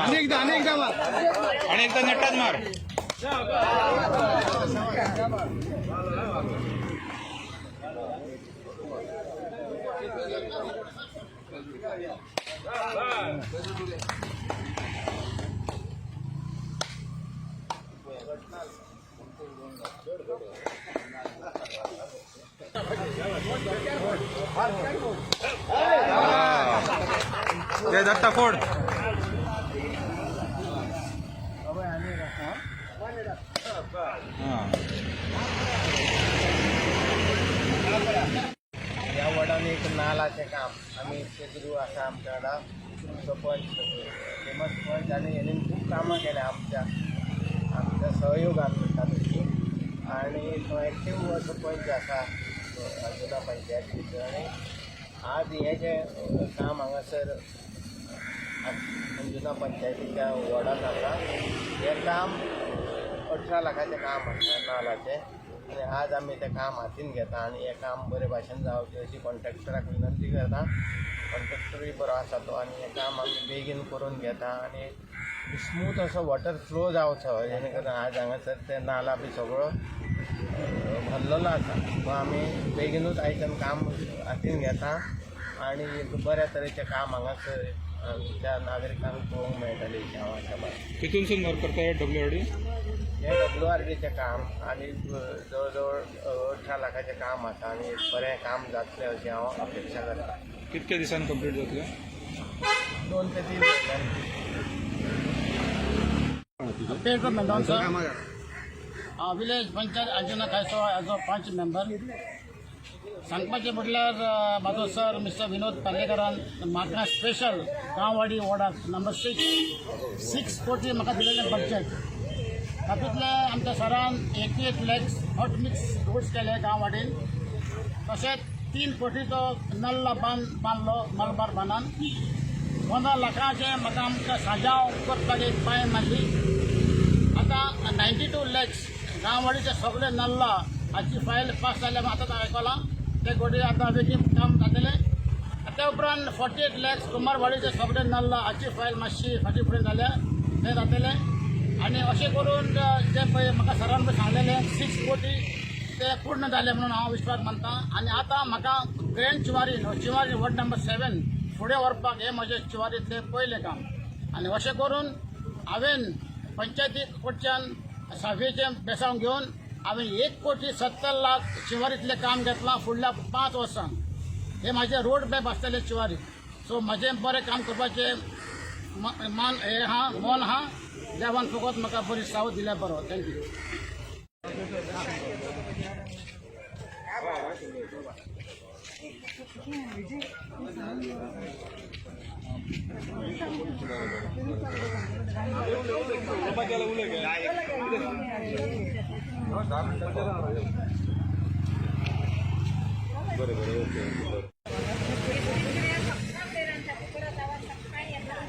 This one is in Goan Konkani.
अनेकदा अनेकदा मार. आणि एकदा नेटात मार. जय दत्ता फोड. हा. ह्या वडान एक नालाचें काम आमी पेद्रू आसा आमच्या वांगडा, तो पंच, फेमस पंच, आनी हेणेन खूब कामां केल्या आमच्या आमच्या सहयोगान म्हणटा तशी. आनी तो एक्टीव असो पंच आसा अंजुना पंचायत भितर. आनी आज हें जें काम हांगासर अंजुना पंचायतीच्या वॉर्डान आसा, हें काम 18 लाखाचें काम आसा नालाचें. आनी आज आमी तें काम हातीन घेता आनी हें काम बरे भाशेन जावचें अशी कॉन्ट्रॅक्टराक विनंती करता. कॉन्ट्रॅक्टरूय बरो आसा तो आनी हें काम आमी बेगीन करून घेता आनी स्मूथ असो वॉटर फ्लो जावचो जेणे करून आज हांगासर ते नाला बी सगळो भरलेलो आसा, तो आमी बेगिनूच आयच्यान काम हातीन घेता आनी एक बऱ्या तरेचें काम हांगासर आमच्या नागरिकांक पळोवंक मेळटलें अशें हांव आशा बाळगतां. कितूनसून वर्क करता डब्ल्यू आर डी? हें डब्ल्यू आर डीचें काम आनी जवळ जवळ 18 लाखाचें काम आसा आनी बरें काम जातलें अशें हांव अपेक्षा करतां. कितक्या दिसान कंप्लीट जातलें? 2 ते 3 म्हयन्यांनी. पेड्रो मेंडोन्सा, विलेज पंचायत अंजुना खायसो एज अ पंच मेंबर. सांगपाचें म्हटल्यार म्हाजो सर मिस्टर विनोद पार्लेकरान म्हाका स्पेशल गांववाडी वॉर्डाक नंबर 6 6 कोटी म्हाका दिलेलें बजेट. तातूंतले आमच्या सरान 88 लॅक्स हॉट मिक्स रोड्स केले गांववाडीन. तशेंच 3 कोटीचो नल्ला बांद बांदलो मलबार बांदान. 15 लाखांचें म्हाका आमकां साजाव करपाक एक पांय मारली. आतां 92 लॅक्स गांववाडीचे सगळे नल्ला हाची फायल पास जाल्या. आतां आयकलां ते कोटी आतां बेगीन काम जातलें. त्या उपरांत 48 लॅक्स कुमारवाडीचे सगळे नल्ला हाची फायल मातशी फाटीं फुडें जाल्या, तें जातलें. आनी अशें करून जे पळय म्हाका सरान पळय सांगलेलें 6 कोटी ते पूर्ण जाले म्हणून हांव विश्वास मानता. आनी आतां म्हाका ग्रँड चिवारी, चिवारी वॉर्ड नंबर 7 फुडें व्हरपाक हें म्हजें चिवारींतलें पयलें काम. आनी अशें करून हांवें पंचायती कडच्यान साफयेचें बेसांव घेवन हांवें 1 कोटी 70 लाख चिवारींतलें काम घेतलां फुडल्या 5 वर्सांक. हे म्हाजें रोड मॅप आसतलें चिवारी. सो म्हाजें बरें काम करपाचें मान हें आहा, मन आहा. देवान फकत म्हाका बरी सावध दिल्यार बरो. Thank you. बरं बरं, ओके ओके. सकाळी येतात.